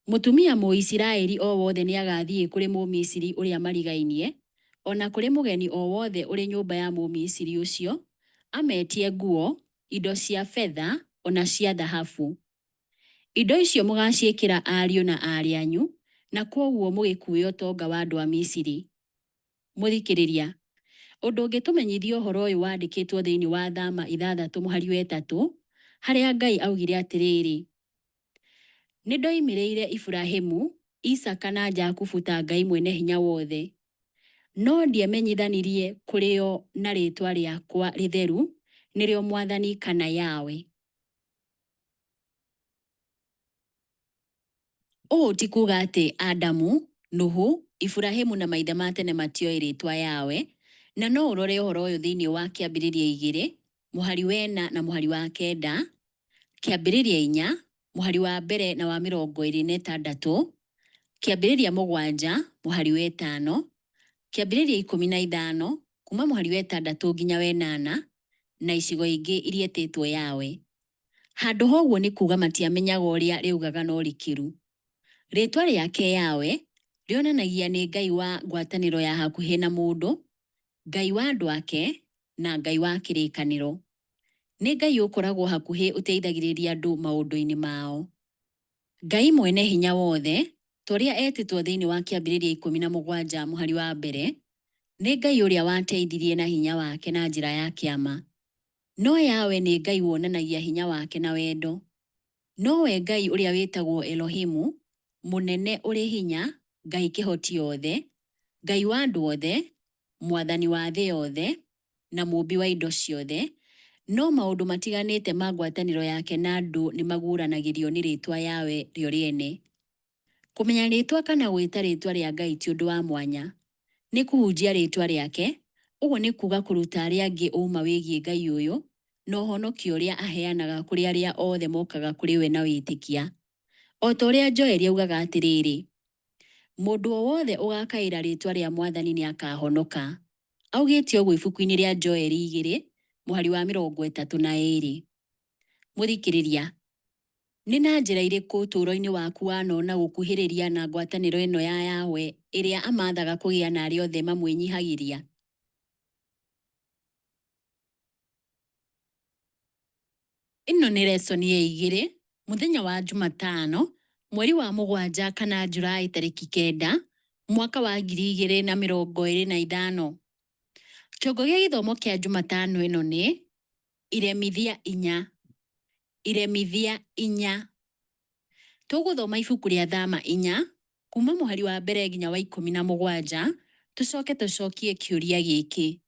Mũtumia Mũisiraeli o wothe nĩagathiĩ kũrĩ Mũmisiri ũrĩa marigainie, o na kũrĩ mũgeni o wothe ũrĩ nyũmba ya Mũmisiri ũcio, ametie nguo, indo cia betha, o na cia thahabu. Indo icio mũgaaciĩkĩra ariũ na aarĩ anyu, na kwoguo mũgĩkuue ũtonga wa andũ a Misiri. Mũthikĩrĩria, ũndũ ũngĩtũmenyithia ũhoro ũyũ wandĩkĩtwo thĩinĩ wa Thama 6 mũhari wa 3, harĩa Ngai augire atĩrĩrĩ, Nĩndoimĩrĩire Iburahimu, Isaaka na Jakubu ta Ngai Mwene-Hinya-Wothe, no ndiemenyithanirie kũrĩ o na rĩĩtwa rĩakwa rĩtheru, nĩrĩo mwathani kana Yahweh. Ũũ ti kuuga atĩ Adamu, Nuhu, Iburahimu na maithe ma tene matioĩ rĩĩtwa Yahweh, na no ũrore ũhoro ũyũ thĩinĩ wa Kĩambĩrĩria 2, mũhari wa 4 na mũhari wa 9, Kĩambĩrĩria 4, mũhari wa 1 na wa 26, Kĩambĩrĩria 7 mũhari wa 5, Kĩambĩrĩria 15 kuuma mũhari wa 6 nginya wa 8, na icigo ingĩ iria etĩtwo Yahweh. Handũ ha ũguo nĩ kuuga matiamenyaga ũrĩa rĩugaga na ũrikĩru. Rĩĩtwa rĩake Yahweh rĩonanagia nĩ Ngai wa ngwatanĩro ya hakuhĩ na mũndũ, Ngai wa andũ ake, na Ngai wa kĩrĩkanĩro. Nĩ Ngai ũkoragwo hakuhĩ ũteithagĩrĩria andũ maũndũ-inĩ mao. Ngai Mwene-Hinya-Wothe, ta ũrĩa etĩtwo thĩinĩ wa Kĩambĩrĩria 17 mũhari wa 1, nĩ Ngai ũrĩa wateithirie na hinya wake na njĩra ya kĩama. No Yahweh nĩ Ngai wonanagia hinya wake na wendo. Nowe Ngai ũrĩa wĩtagwo Elohimu, Mũnene ũrĩ hinya, Ngai kĩhoti othe, Ngai wa andũ othe, Mwathani wa thĩ yothe, na Mũũmbi wa indo ciothe, no maũndũ matiganĩte ma ngwatanĩro yake na andũ nĩ maguũranagĩrio nĩ rĩĩtwa Yahweh rĩo rĩene. Kũmenya rĩĩtwa kana gwĩta rĩĩtwa rĩa Ngai ti ũndũ wa mwanya. Nĩ kũhunjia rĩĩtwa rĩake, ũguo nĩ kuuga kũruta arĩa angĩ ũũma wĩgiĩ Ngai ũyũ na ũhonokio ũrĩa aheanaga kũrĩ arĩa othe mokaga kũrĩ we na wĩtĩkia. O ta ũrĩa Joeli augaga atĩrĩrĩ, Mũndũ o wothe ũgaakaĩra rĩĩtwa rĩa Mwathani nĩakahonoka. Augĩte ũguo ibuku-inĩ rĩa Joeli 2, mũhari wa 32. Mũthikĩrĩria, nĩ na njĩra irĩkũ ũtũũro-inĩ waku wanona gũkuhĩrĩria na ngwatanĩro ĩno ya Yahweh ĩrĩa amathaga kũgĩa na arĩa othe mamwĩnyihagĩria? Ĩno nĩ lesson ya 2, mũthenya wa Jumatano, mweri wa 7 kana Julaĩ tarĩki 9, mwaka wa 2025. Kĩongo gĩa gĩthomo kĩa Jumatano ĩno nĩ Iremithia 4. Iremithia 4. Tũgũthoma ibuku rĩa Thama 4, kuma mũhari wa 1 nginya wa 17, tũcoke tũcokie kĩũria gĩkĩ.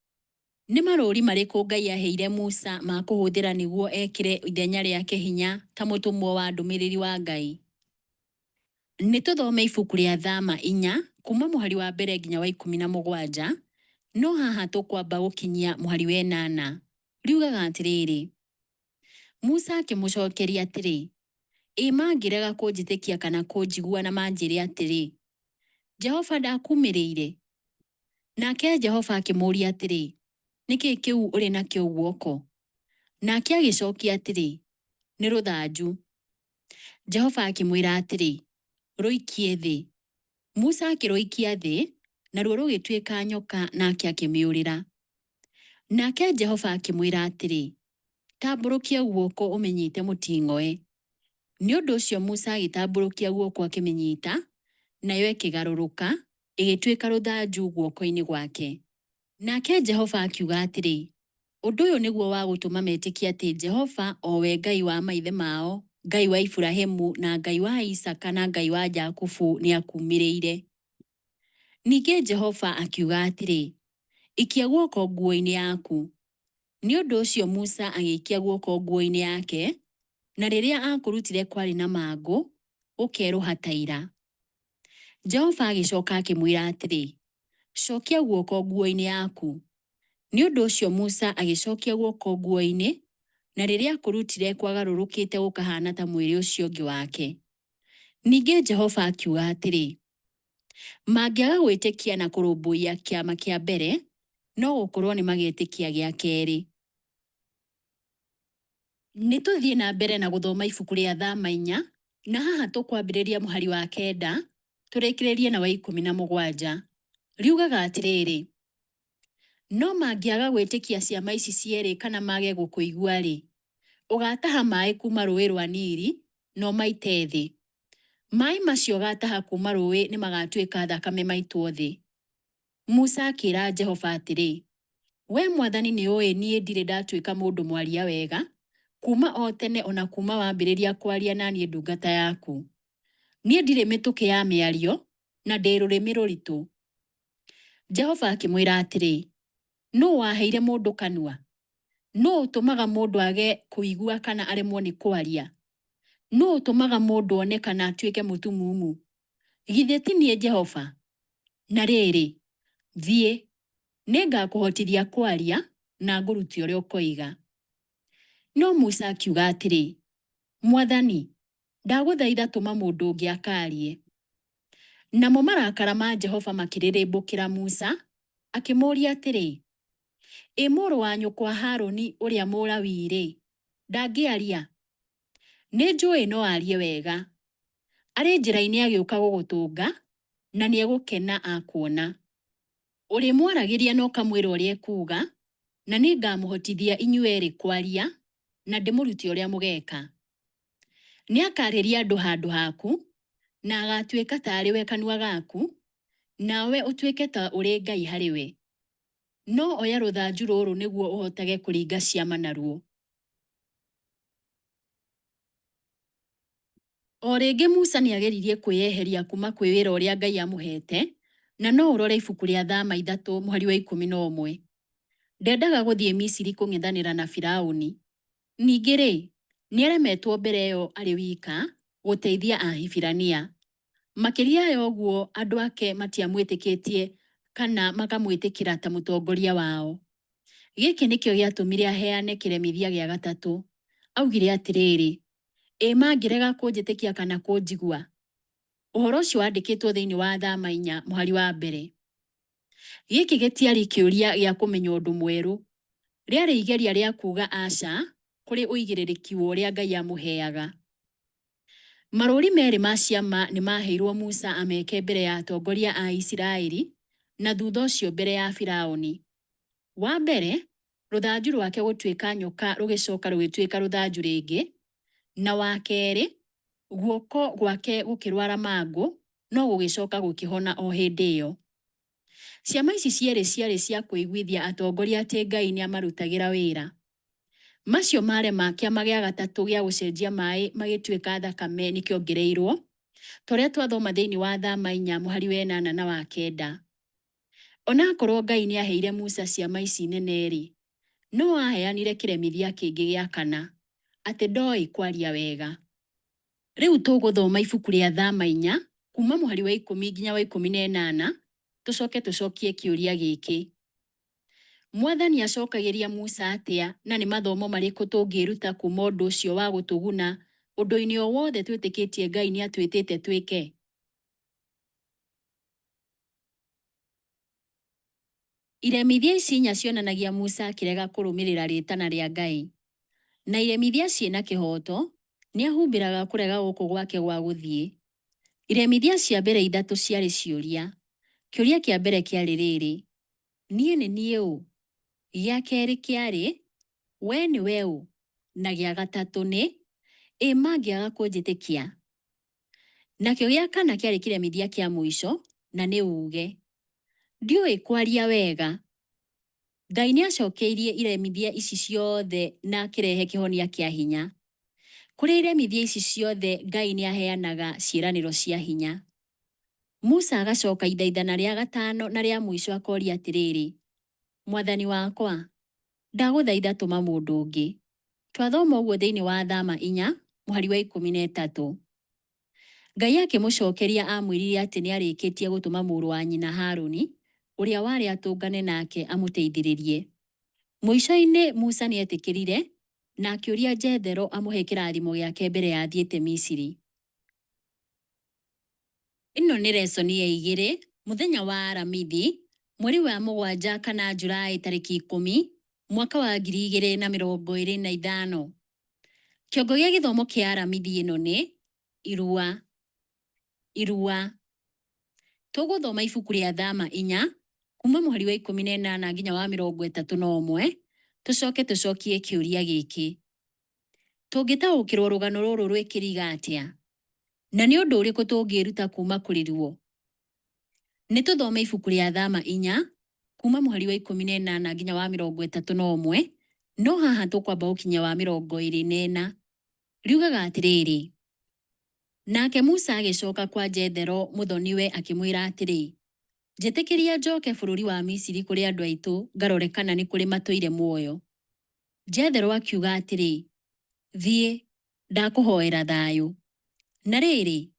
Nĩ marũũri marĩkũ Ngai aaheire Musa ma kũhũthĩra nĩguo ekĩre ithenya rĩake hinya ta mũtũmwo wa ndũmĩrĩri wa Ngai? Nĩ tũthome ibuku rĩa Thama 4 kuuma mũhari wa 1 nginya wa 17, no haha tũkwamba gũkinyia mũhari wa 8. Riugaga atĩrĩrĩ, Musa akĩmũcokeria atĩrĩ, Ĩ mangĩrega kũnjĩtĩkia kana kũnjigua na manjĩre atĩrĩ, 'Jehova ndakuumĩrĩire'? Nake Jehova akĩmũũria atĩrĩ, Nĩ kĩĩ kĩu ũrĩ nakĩo guoko? Nake agĩcokia atĩrĩ, Nĩ rũthanju. Jehova akĩmwĩra atĩrĩ, Rũikie thĩ. Musa akĩrũikia thĩ, naruo rũgĩtuĩka nyoka, nake akĩmĩũrĩra. Nake Jehova akĩmwĩra atĩrĩ, Tambũrũkia guoko ũmĩnyite mũting'oe. Nĩ ũndũ ũcio Musa agĩtambũrũkia guoko akĩmĩnyita, nayo ĩkĩgarũrũka, ĩgĩtuĩka rũthanju guoko-inĩ gwake. Nake Jehova akiuga atĩrĩ, Ũndũ ũyũ nĩguo wa gũtũma metĩkie atĩ Jehova, o we Ngai wa maithe mao, Ngai wa Iburahimu, na Ngai wa Isaaka, na Ngai wa Jakubu, nĩakuumĩrĩire. Ningĩ Jehova akiuga atĩrĩ, Ikia guoko nguo-inĩ yaku. Nĩ ũndũ ũcio Musa agĩikia guoko nguo-inĩ yake, na rĩrĩa aakũrutire kwarĩ na mangũ, gũkerũha ta ira. Jehova agĩcoka akĩmwĩra atĩrĩ, Cokia guoko nguo-inĩ yaku. Nĩ ũndũ ũcio Musa agĩcokia guoko nguo-inĩ, na rĩrĩa aakũrutire kwagarũrũkĩte gũkahaana ta mwĩrĩ ũcio ũngĩ wake. Ningĩ Jehova akiuga atĩrĩ, Mangĩaga gwĩtĩkia na kũrũmbũiya kĩama kĩa mbere, no gũkorũo nĩ magetĩkia gĩa kerĩ. Nĩ tũthiĩ na mbere na gũthoma ibuku rĩa Thama 4, na haha tũkwambĩrĩria mũhari wa 9 tũrĩkĩrĩrie na wa 17. Riugaga atĩrĩrĩ, No mangĩaga gwĩtĩkia ciama ici cierĩ kana mage gũkũigua-rĩ, ũgaataha maĩ kuuma Rũũĩ rwa Nili na ũmaite thĩ. Maĩ macio ũgaataha kuuma rũũĩ nĩ magaatuĩka thakame maitwo thĩ. Musa akĩra Jehova atĩrĩ, Wee Mwathani nĩũũĩ niĩ ndirĩ ndatuĩka mũndũ mwaria wega, kuuma o tene o na kuuma wambĩrĩria kwaria na niĩ ndungata yaku. Niĩ ndirĩ mĩtũkĩ ya mĩario, na ndĩ rũrĩmĩ rũritũ. Jehova akĩmwĩra atĩrĩ, Nũũ waheire mũndũ kanua? Nũũ ũtũmaga mũndũ age kũigua kana aremwo nĩ kwaria? Nũũ ũtũmaga mũndũ one kana atuĩke mũtumumu? Githĩ ti niĩ Jehova? Na rĩrĩ, thiĩ, nĩngakũhotithia kwaria na ngũrute ũrĩa ũkoiga. No Musa akiuga atĩrĩ, Mwathani, ndagũthaitha tũma mũndũ ũngĩ akaarie. Namo marakara ma Jehova makĩrĩrĩmbũkĩra Musa, akĩmũũria atĩrĩ, Ĩ mũrũ wa nyũkwa Haruni ũrĩa Mũlawii-rĩ, ndangĩaria? Nĩnjũĩ no aarie wega. Arĩ njĩra-inĩ agĩũka gũgũtũnga, na nĩegũkena aakuona. Ũrĩmwaragĩria na ũkamwĩra ũrĩa ekuuga, na nĩngamũhotithia inyuerĩ kwaria, na ndĩmũrute ũrĩa mũgeeka. Nĩakaarĩria andũ handũ haku, na agaatuĩka ta arĩ we kanua gaku, nawe ũtuĩke ta ũrĩ Ngai harĩ we. No oya rũthanju rũrũ nĩguo ũhotage kũringa ciama naruo. O rĩngĩ Musa nĩageririe kwĩyeheria kuma kwĩ wĩra ũrĩa Ngai amũhete, na no ũrore ibuku rĩa Thama ithatũ mũhari wa 11. Ndendaga gũthiĩ Misiri kũng'ethanĩra na Firaũni. Ningĩ-rĩ, nĩaremetwo mbere ĩyo arĩ wika gũteithia Ahibirania. Makĩria ya ũguo andũ ake matiamwĩtĩkĩtie kana makamwĩtĩkĩra ta mũtongoria wao. Gĩkĩ nĩkĩo gĩatũmire aheane kĩremithia gĩa gatatũ. Augire atĩrĩrĩ, Ĩ mangĩrega kũnjĩtĩkia kana kũnjigua? Ũhoro ũcio wandĩkĩtwo thĩinĩ wa Thama inya mũhari wa mbere. Gĩkĩ gĩtiarĩ kĩũria gĩa kũmenya ũndũ mwerũ. Rĩarĩ igeria rĩa kuuga aca kũrĩ ũigĩrĩrĩki wa ũrĩa Ngai amũheaga. Marũũri merĩ ma ciama nĩ maaheirũo Musa ameke mbere ya atongoria a Isiraeli na thutha ũcio mbere ya Firauni. Wa mbere, rũthanju rwake gũtuĩka nyoka rũgĩcoka rũgĩtuĩka rũthanju rĩngĩ, na wa kerĩ, guoko gwake gũkĩrwara mangũ no gũgĩcoka gũkĩhona o hĩndĩ ĩyo. Ciama ici cierĩ ciarĩ cia kũiguithia atongoria atĩ Ngai nĩ aamarutagĩra wĩra. Macio marema, kĩama gĩa gatatũ gĩa gũcenjia maĩ magĩtuĩka thakame nĩ kĩongereirũo, ta ũrĩa twathoma thĩinĩ wa Thama inya mũhari wa ĩnana na wa kenda. O na akorũo Ngai nĩ aaheire Musa ciama ici nene-rĩ, no aaheanire kĩremithia kĩngĩ gĩa kana, atĩ ndoĩ kwaria wega. Rĩu tũgũthoma ibuku rĩa Thama inya kuuma mũhari wa ikũmi nginya wa 18, tũcoke tũcokie kĩũria gĩkĩ, Mwathani acokagĩria Musa atĩa na nĩ mathomo marĩkũ tũngĩĩruta kuuma ũndũ ũcio wa gũtũguna ũndũ-inĩ o wothe twĩtĩkĩtie Ngai nĩ atwĩtĩte twĩke? Iremithia ici inya cionanagia Musa akĩrega kũrũmĩrĩra rĩtana rĩa Ngai. Na iremithia ciĩ na kĩhooto, nĩahumbĩraga kũrega gũkũ gwake gwa gũthiĩ. Iremithia cia mbere ithatũ ciarĩ ciũria. Kĩũria kĩa mbere kĩarĩ rĩrĩ, Niĩ nĩ niĩ ũ? Gĩa kerĩ kĩarĩ, Wee nĩwe ũ? Na gĩa gatatũ nĩ, Ĩ mangĩaga kũnjĩtĩkia? Nakĩo gĩa kana kĩarĩ kĩremithia kĩa mũico, na nĩ uuge, Ndiũĩ kwaria wega. Ngai nĩacokeirie iremithia ici ciothe na akĩrehe kĩhonia kĩa hinya. Kũrĩ iremithia ici ciothe Ngai nĩaheanaga ciĩranĩro cia hinya. Musa agacoka ithaithana rĩa gatano na rĩa mũico akoria atĩrĩrĩ, Mwathani wakwa, ndagũthaitha tũma mũndũ ũngĩ. Twathoma ũguo thĩinĩ wa Thama inya mũhari wa 13. Ngai akĩmũcokeria amwĩrire atĩ nĩarĩkĩtie gũtũma mũrũ wa nyina Haruni, ũrĩa warĩ atũngane nake amũteithĩrĩrie. Mũico-inĩ Musa nĩetĩkĩrire na akĩũria Jethero amũhe kĩrathimo gĩake mbere ya athiĩte Misiri. Ĩno nĩ resoni ya igĩrĩ, mũthenya wa Aramithi, mweri wa mũgwanja kana Julaĩ tarĩki 10, mwaka wa 2025. Kĩongo gĩa gĩthomo kĩa Aramithi ĩno nĩ, Irua. Irua. Tũgũthoma ibuku rĩa Thama inya, kuma mũhari wa 18 nginya wa 31, tũcoke tũcokie kĩũria gĩkĩ. Tũngĩtaũkĩrũo rũgano rũrũ rwĩkĩriga atĩa? Na nĩ ũndũ ũrĩkũ tũngĩĩruta kuuma kũrĩ ruo? Nĩ tũthome ibuku rĩa Thama inya, kuuma mũhari wa 18 nginya wa 31, no haha tũkwamba gũkinyia wa 24. Riugaga atĩrĩrĩ, Nake Musa agĩcoka kwa Jethero mũthoniwe akĩmwĩra atĩrĩ, Njĩtĩkĩria njoke bũrũri wa Misiri kũrĩ andũ aitũ ngarore kana nĩ kũrĩ matũire muoyo. Jethero akiuga atĩrĩ, Thiĩ, ndakũhoera thayũ. Na rĩrĩ,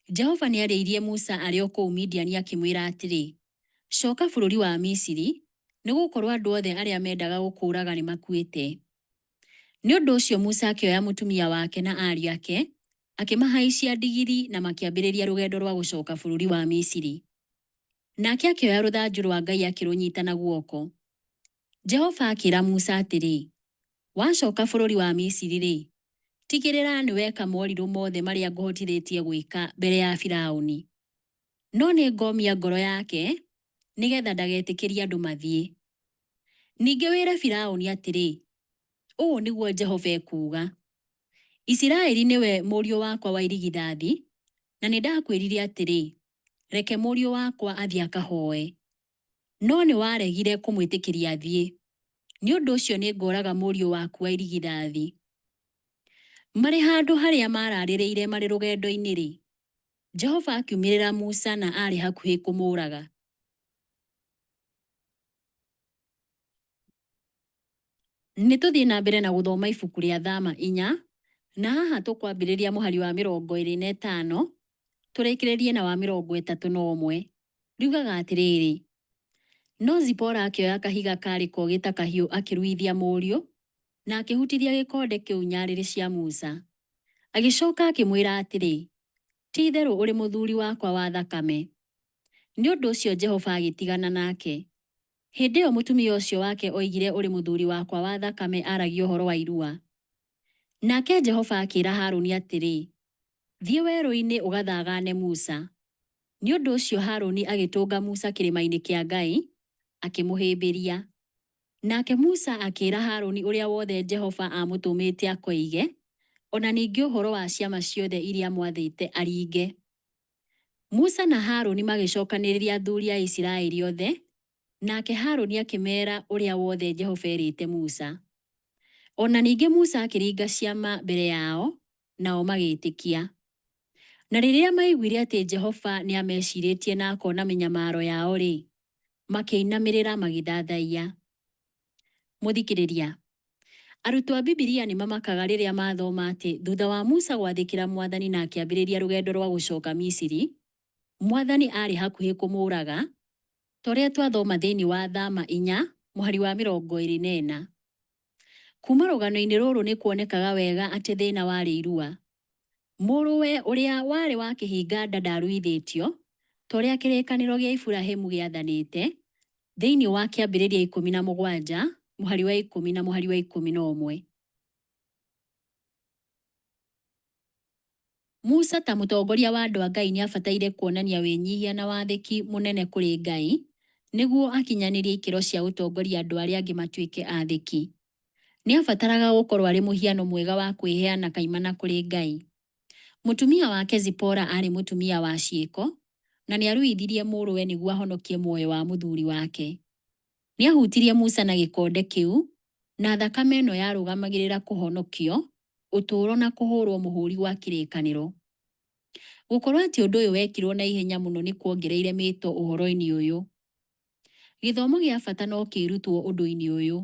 Jehova nĩaarĩirie Musa arĩ o kũu Midiani akĩmwĩra atĩrĩ, Coka bũrũri wa Misiri, nĩ gũkorũo andũ othe arĩa meendaga gũkũũraga nĩmakuĩte. Nĩ ũndũ ũcio Musa akĩoya mũtumia wake na ariũ ake, Akĩmahaicia ndigiri na makĩambĩrĩria rũgendo rwa gũcoka bũrũri wa Misiri. Nake akĩoya rũthanju rwa Ngai akĩrũnyita na guoko. Jehova akĩra Musa atĩrĩ, Wacoka bũrũri wa Misiri-rĩ, tigĩrĩra nĩ weka morirũ mothe marĩa ngũhotithĩtie gwĩka mbere ya Firauni. No nĩ ngomia ngoro yake nĩgetha ndagetĩkĩrie andũ mathiĩ. Ningĩ wĩre Firauni atĩrĩ, 'Ũũ nĩguo Jehova ekuuga, Isiraeli nĩwe mũriũ wakwa wa irigithathi, na nĩ ndakwĩrire atĩrĩ, Reke mũriũ wakwa athiĩ akahoe. No nĩ waregire kũmwĩtĩkĩria athiĩ. Nĩ ũndũ ũcio nĩ ngooraga mũriũ waku wa irigithathi. Marĩ handũ harĩa maararĩrĩire marĩ rũgendo-inĩ-rĩ, Jehova akiumĩrĩra Musa na aarĩ hakuhĩ kũmũũraga. Nĩ tũthiĩ na mbere na gũthoma ibuku rĩa Thama inya, na haha tũkwambĩrĩria mũhari wa 25 tũrĩkĩrĩrie na wa 31. Riugaga atĩrĩrĩ, No Zipora akĩoya kahiga kaarĩ kogĩ ta kahiũ akĩruithia mũriũ, na akĩhutithia gĩkonde kĩu nyarĩrĩ cia Musa. Agĩcoka akĩmwĩra atĩrĩ, Ti-itherũ ũrĩ mũthuri wakwa wa thakame. Nĩ ũndũ ũcio Jehova agĩtigana nake. Hĩndĩ ĩyo mũtumia ũcio wake oigire ũrĩ mũthuri wakwa wa thakame aaragia ũhoro wa irua. Nake Jehova akĩra Harũni atĩrĩ, Thiĩ werũ-inĩ ũgathagaane Musa. Nĩ ũndũ ũcio Harũni agĩtũnga Musa kĩrĩma-inĩ kĩa Ngai, akĩmũhĩmbĩria. Nake Musa akĩĩra Harũni ũrĩa wothe Jehova aamũtũmĩte akoige, o na ningĩ ũhoro wa ciama ciothe iria aamwathĩte aringe. Musa na Harũni magĩcookanĩrĩria athuuri a Isiraeli othe, nake Harũni akĩmeera ũrĩa wothe Jehova eerĩte Musa. O na ningĩ Musa akĩringa ciama mbere yao, nao magĩĩtĩkia. Na rĩrĩa maiguire atĩ Jehova nĩameciirĩtie na akona mĩnyamaro yao-rĩ, makĩinamĩrĩra magĩthathaiya. Mũthikĩrĩria, arutwo a Bibilia nĩ mamakaga rĩrĩa mathoma atĩ thutha wa Musa gwathĩkĩra Mwathani na akĩambĩrĩria rũgendo rwa gũcoka Misiri, Mwathani aarĩ hakuhĩ kũmũũraga, ta ũrĩa twathoma thĩinĩ wa Thama inya mũhari wa 24. Kuuma rũgano-inĩ rũrũ nĩ kuonekaga wega atĩ thĩna warĩ irua. Mũrũwe ũrĩa warĩ wa kĩhinga nda ndaaruithĩtio, ta ũrĩa kĩrĩkanĩro gĩa Iburahimu gĩathanĩte, thĩinĩ wa Kĩambĩrĩria 17 mũhari wa 10 na mũhari wa 11. Musa ta mũtongoria wa andũ a Ngai nĩabataire kuonania wĩnyihia na wathĩki mũnene kũrĩ Ngai nĩguo akinyanĩrie ikĩro cia gũtongoria andũ arĩa angĩ matuĩke aathĩki. Nĩabataraga gũkorwo arĩ mũhiano mwega wa kwĩheana kaimana kũrĩ Ngai. Mũtumia wake Zipora aarĩ mũtumia wa ciĩko na nĩaruithirie mũrũwe nĩguo ahonokie muoyo wa mũthuri wake. Nĩahutirie Musa na gĩkonde kĩu, na thakame ĩno yarũgamagĩrĩra kũhonokio, ũtũũro na kũhũrwo mũhũri gwa kĩrĩkanĩro. Gũkorwo atĩ ũndũ ũyũ wekirwo na ihenya mũno nĩ kuongereire mĩĩto ũhoro-inĩ ũyũ. Gĩthomo gĩa bata no kĩrutwo ũndũ-inĩ ũyũ,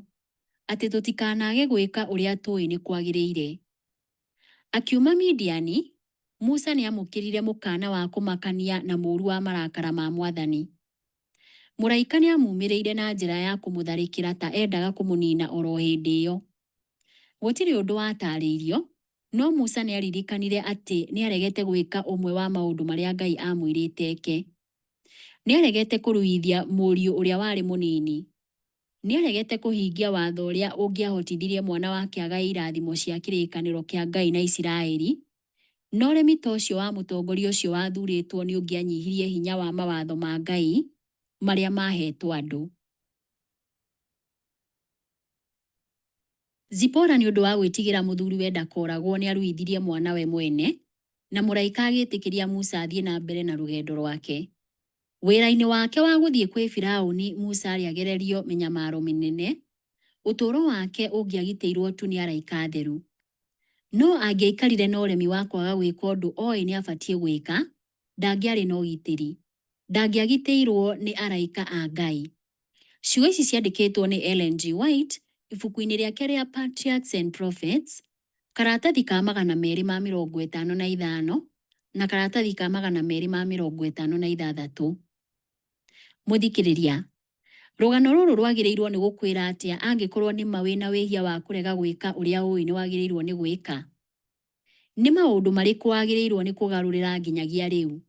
atĩ tũtikanage gwĩka ũrĩa tũĩ nĩ kwagĩrĩire. Akiuma Midiani, Musa nĩamũkĩrire mũkaana wa kũmakania na mũũru wa marakara ma Mwathani. Mũraika nĩamumĩrĩire na njĩra ya kũmũtharĩkĩra ta endaga kũmũniina oro hĩndĩ ĩyo. Gũtirĩ ũndũ watarĩirio, no Musa nĩaririkanire atĩ nĩaregete gwĩka ũmwe wa maũndũ marĩa Ngai aamwĩrĩte eke. Nĩaregete kũruithia mũriũ ũrĩa warĩ mũnini. Nĩaregete kũhingia watho ũrĩa ũngĩahotithirie mwana wake agae irathimo cia kĩrĩkanĩro kĩa Ngai na Isiraeli, na ũremi ta ũcio wa mũtongoria ũcio wathurĩtwo nĩũngĩanyihirie hinya wa mawatho ma Ngai marĩa maahetwo andũ. Zipora nĩ ũndũ wa gwĩtigĩra mũthuriwe ndakooragwo nĩaruithirie mwana we mwene, na mũraika agĩtĩkĩria Musa athiĩ na mbere na rũgendo rwake. Wĩra-inĩ wake wa gũthiĩ kwĩ Firauni, Musa aarĩ agererio mĩnyamaro mĩnene. Ũtũũro wake ũngĩagitĩirwo tu nĩ araika atheru. No angĩaikarire na ũremi wa kwaga gwĩka ũndũ oĩ nĩabatiĩ gwĩka, ndangĩarĩ na ũgitĩri. Ndangĩagitĩirwo nĩ araika a Ngai. Ciugo ici ciandĩkĩtwo nĩ Ellen G. White ibuku-inĩ rĩake rĩa Patriarchs and Prophets, karatathi ka 255 na karatathi ka 256. Mũthikĩrĩria, rũgano rũrũ rwagĩrĩirwo nĩ gũkwĩra atĩa angĩkorwo nĩ ma wĩna wĩhia wa kũrega gwĩka ũrĩa ũĩ nĩ wagĩrĩirwo nĩ gwĩka? Nĩ maũndũ marĩkũ wagĩrĩirũo nĩ kũgarũrĩra nginyagia rĩu?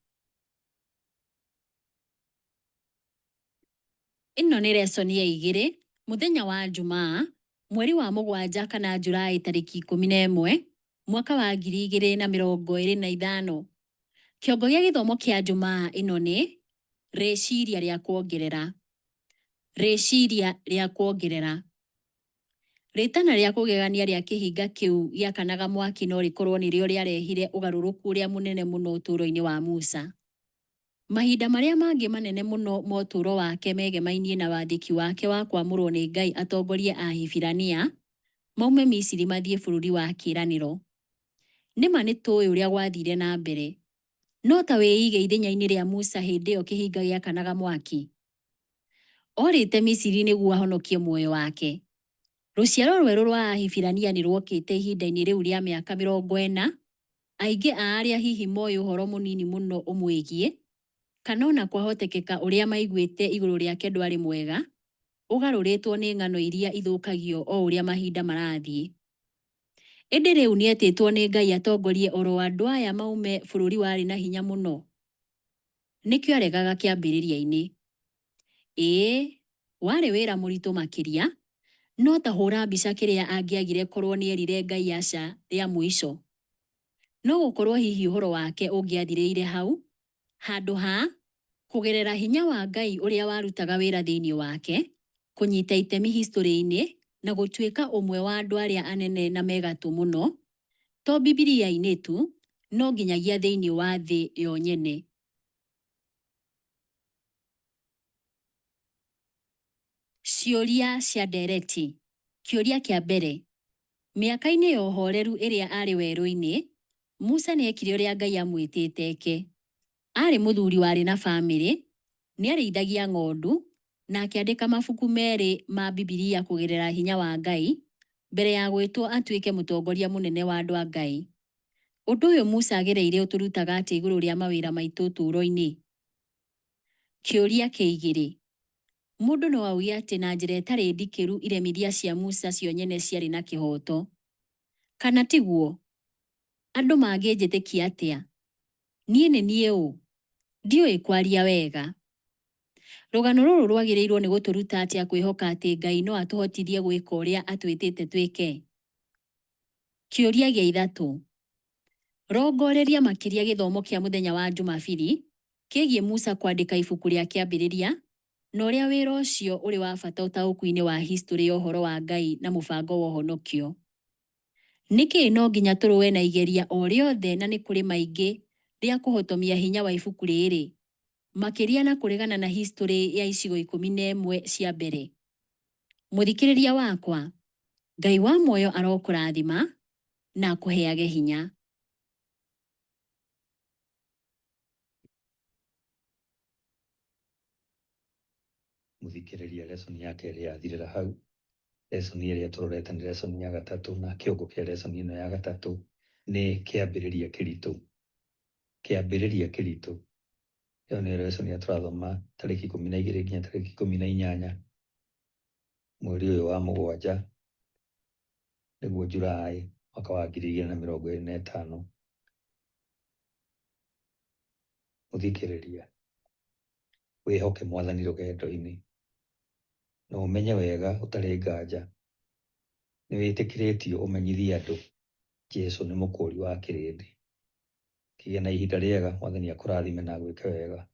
Ĩno nĩ lesson ya igĩrĩ, mũthenya wa Njumaa, mweri wa mũgwanja kana Julaĩ tarĩki 11, mwaka wa 2025. Kĩongo gĩa gĩthomo kĩa Njumaa ĩno nĩ rĩciria rĩa kuongerera. Rĩciria rĩa kuongerera. Rĩtana rĩa kũgegania rĩa kĩhinga kĩu gĩakanaga mwaki no rĩkorũo nĩrĩo rĩarehire ũgarũrũku ũrĩa mũnene mũno ũtũũro-inĩ wa Musa. Mahinda marĩa mangĩ manene mũno ma ũtũũro wake megemainie na wathĩki wake wa kwamũrũo nĩ Ngai atongorie Ahibirania maume Misiri mathiĩ Bũrũri wa Kĩĩranĩro. Nĩ ma nĩ tũĩ ũrĩa gwathire na mbere. No ta wĩige ithenya-inĩ rĩa Musa hĩndĩ ĩyo kĩhinga gĩakanaga mwaki. Orĩte Misiri nĩguo ahonokie muoyo wake. Rũciaro rwerũ rwa Ahibirania nĩ rwokĩte ihinda-inĩ rĩu rĩa mĩaka 40, aingĩ a arĩa hihi moĩ ũhoro mũnini mũno ũmwĩgiĩ, kana o na kwahotekeka ũrĩa maiguĩte igũrũ rĩake ndwarĩ mwega, ũgarũrĩtwo nĩ ng'ano iria ithũkagio o ũrĩa mahinda marathiĩ. Ĩndĩ rĩu nĩetĩtwo nĩ Ngai atongorie oro andũ aya maume bũrũri warĩ na hinya mũno? Nĩkĩo aregaga kĩambĩrĩria-inĩ. Ĩĩ, warĩ wĩra mũritũ makĩria, no ta hũra mbica kĩrĩa angĩagire korũo nĩerire Ngai aca rĩa mũico. No gũkorũo hihi ũhoro wake ũngĩathirĩire hau, handũ ha, kũgerera hinya wa Ngai ũrĩa warutaga wĩra thĩinĩ wake, kũnyita itemi historĩ-inĩ na gũtuĩka ũmwe wa andũ arĩa anene na me gatũ mũno, to Bibilia-inĩ tu, no nginyagia thĩinĩ wa thĩ yo nyene. Ciũria cia ndereti. Kĩũria kĩa mbere. Mĩaka-inĩ ya ũhoreru ĩrĩa aarĩ werũ-inĩ, Musa nĩ eekire ũrĩa Ngai aamwĩtĩte eke. Aarĩ mũthuri warĩ na famĩlĩ, nĩ aarĩithagia ng'ondu, na akĩandĩka mabuku merĩ ma Bibilia kũgerera hinya wa Ngai, mbere ya gwĩtwo atuĩke mũtongoria mũnene wa andũ a Ngai. Ũndũ ũyũ Musa aagereire ũtũrutaga atĩa igũrũ rĩa mawĩra maitũ ũtũũro-inĩ? Kĩũria kĩa igĩrĩ. Mũndũ no auge atĩ na njĩra ĩtarĩ ndikĩru iremithia cia Musa cio nyene ciarĩ na kĩhooto. Kana tiguo? Andũ mangĩnjĩtĩkia atĩa? Niĩ nĩ niĩ ũ? Ndiũĩ kwaria wega. Rũgano rũrũ rwagĩrĩirũo nĩ gũtũruta atĩa kwĩhoka atĩ Ngai no atũhotithie gwĩka ũrĩa atwĩtĩte twĩke? Kĩũria gĩa ithatũ. Rongoreria makĩria gĩthomo kĩa mũthenya wa Njumabiri kĩgiĩ Musa kwandĩka ibuku rĩa Kĩambĩrĩria na ũrĩa wĩra ũcio ũrĩ wa bata ũtaũku-inĩ wa historĩ ya ũhoro wa Ngai na mũbango wa ũhonokio. Nĩkĩ no nginya tũrũe na igeria o rĩothe na nĩ kũrĩ maingĩ rĩa kũhotomia hinya wa ibuku rĩrĩ, makĩria na kũregana na historĩ ya icigo 11 cia mbere? Mũthikĩrĩria wakwa, Ngai wa muoyo arokũrathima na akũheage hinya. Mũthikĩrĩria, lesson ya kerĩ yathirĩra hau. Lesson ĩrĩa tũrorete nĩ lesson ya gatatũ na kĩongo kĩa lesson ĩno ya gatatũ nĩ kĩambĩrĩria kĩritũ. Kĩambĩrĩria kĩritũ. Ĩyo nĩyo lesson ĩrĩa tũrathoma tarĩki 12 nginya tarĩki 18 mweri ũyũ wa mũgwanja nĩguo Julaĩ mwaka wa 2025. Mũthikĩrĩria, wĩhoke Mwathani rũgendo-inĩ na ũmenye wega ũtarĩ nganja nĩ wĩtĩkĩrĩtio ũmenyithie andũ Jesũ nĩ mũkũũri wa kĩrĩndĩ. Kĩgĩa na ihinda rĩega, Mwathani akũrathime na agwĩke wega.